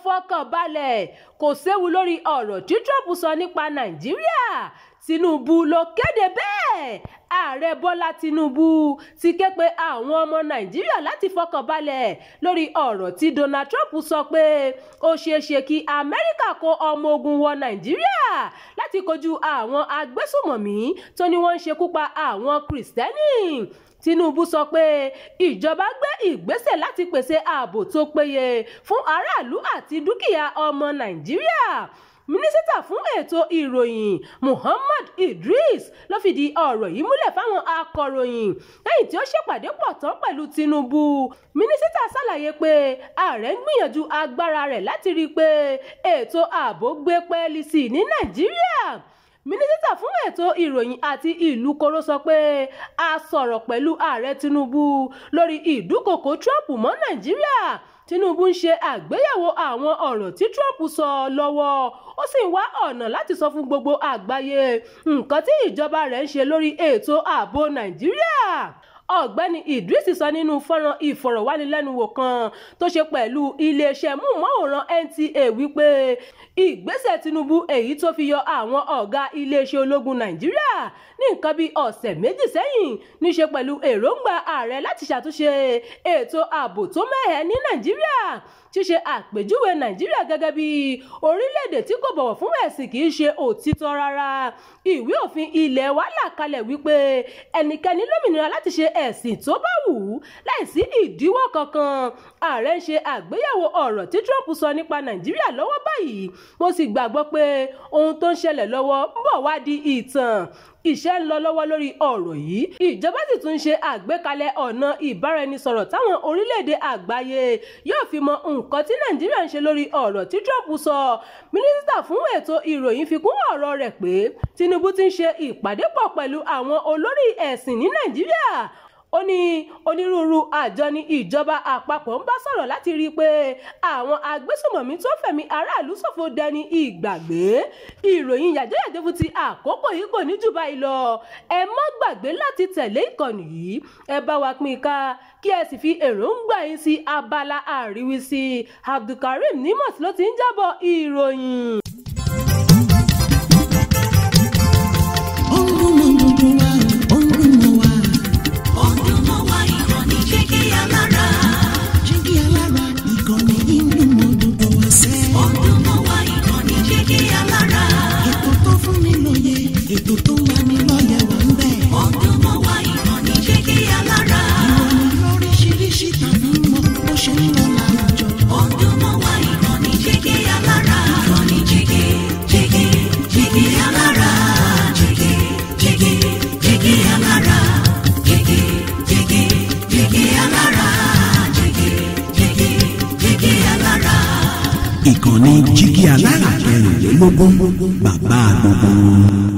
fọkàn balẹ̀, kò séwu lórí ọ̀rọ̀ tí Trump sọ nípa Nàìjíríà. Tinubu ló kéde bẹ́ẹ̀. Ààrẹ Bọ́lá Tinubu ti ké pe àwọn ọmọ Nàìjíríà láti fọkàn balẹ̀ lórí ọ̀rọ̀ tí Donald Trump sọ pé ó ṣeéṣe kí Amẹ́ríkà kó ọmọ ogun wọ Nàìjíríà láti kojú àwọn agbésùmọ̀mí tó ní wọ́n ń ṣekú pa àwọn Kìrìsìtẹ́nì. Tinubu sọ pé ìjọba gbé ìgbésẹ̀ láti pèsè ààbò tó péye fún aráàlú àti dúkìá ọmọ Nàìjíríà. Mínísítà fún ètò ìròyìn Muhammad Idris ló fìdí ọ̀rọ̀ yìí múlẹ̀ fáwọn akọ̀ròyìn lẹ́yìn tí ó ṣèpàdé pọ̀ tán pẹ̀lú Tinubu. Mínísítà ṣàlàyé pé ààrẹ ń gbìyànjú agbára rẹ̀ láti rí i pé ètò ààbò gbé pẹ́ẹ́lí sí i ní Nàìjíríà. Mínísítà fún ètò ìròyìn àti ìlú koro sọ pé a sọ̀rọ̀ pẹ̀lú ààrẹ Tinubu lórí ìdúkokò Trump mọ́ Nàìjíríà. Tinubu ń ṣe àgbéyẹ̀wò àwọn ọ̀rọ̀ tí Trump sọ lọ́wọ́, ó sì ń wá ọ̀nà láti sọ fún gbogbo àgbáyé nǹkan tí ìjọba rẹ̀ ń ṣe lórí ètò ààbò Nàìjíríà. Ọ̀gbẹ́ni Idris sọ nínú fọ́nrán ìfọ̀rọ̀wánilẹ́nuwò kan tó ṣe pẹ̀lú iléeṣẹ́ móhùnmáwòrán NTA wípé ìgbésẹ̀ Tinubu èyí tó fi yọ àwọn ọ̀gá iléeṣẹ́ ológun Nàìjíríà ní nǹkan bíi ọ̀sẹ̀ méjì sẹ́yìn níṣe pẹ̀lú èròǹgbà ààrẹ láti ṣàtúnṣe ètò ààbò tó mẹ́hẹ̀ ní Nàìjíríà. Ṣíṣe àpèjúwe Nàìjíríà gẹ́gẹ́ bí orílẹ̀-èdè tí kò bọ̀wọ̀ fún ẹ̀sìn kì í ṣe òtítọ́ rárá. Ìwé òfin ilẹ̀ wa là kalẹ̀ wípé ẹnikẹ́ni lómìnira láti ṣe ẹ̀sìn tó bá wù ú láìsí ìdíwọ́ kankan. Ààrẹ ń ṣe àgbéyẹ̀wò ọ̀rọ̀ tí Trump sọ nípa Nàìjíríà lọ́wọ́ báyìí. Mo sì gbàgbọ́ pé ohun tó ń ṣẹlẹ̀ lọ́wọ́ ń bọ̀ wá di ìtàn. Iṣẹ́ ń lọ lọ́wọ́ lórí ọ̀rọ̀ yìí. Ìjọba sì tún ń ṣe àgbékalẹ̀ ọ̀nà ìbáraẹnisọ̀rọ̀ táwọn orílẹ̀-èdè àgbáyé yóò fi mọ nǹkan tí Nàìjíríà ń ṣe lórí ọ̀rọ̀ tí Trump sọ. Mínísítà fún ètò ìròyìn fi kún ọ̀rọ̀ rẹ̀ pé Tinubu ti ń ṣe ìpàdé pọ̀ pẹ̀lú àwọn olórí ẹ̀sìn ní Nàìjíríà. Ó ní onírúurú àjọ ní ìjọba àpapọ̀ ń bá sọ̀rọ̀ láti rí i pé àwọn agbésùmọ̀mí tó fẹ̀mí aráàlú ṣòfò dẹni ìgbàgbé. Ìròyìn yàjóyàjó fún ti àkókò yìí kò ní jù báyìí lọ. Ẹ má gbàgbé láti tẹ̀lé ìkànnì yìí, ẹ bá wa pín in ká kí ẹ sì fi èròǹgbà yín sí abala àríwísí. Abdulkareem Nimot ló ti ń jábọ̀ ìròyìn. Ètò tó ń lani lọ́yẹ̀ wà ń bẹ̀. Ó dùn mọ́ wa, ìkànnì Jígí Alára. Ìròyìn lóríṣiríṣi tàbí mọ bó ṣe ń lọ láwùjọ. Ó dùn mọ́ wa, ìkànnì Jígí Alára. Ìkànnì Jígí, Jígí, Jígí Alára. Jígí, Jígí, Jígí Alára. Jígí, Jígí, Jígí Alára. Jígí, Jígí, Jígí Alára. Ìkànnì Jígí Alára 24 bàbá gbogbo.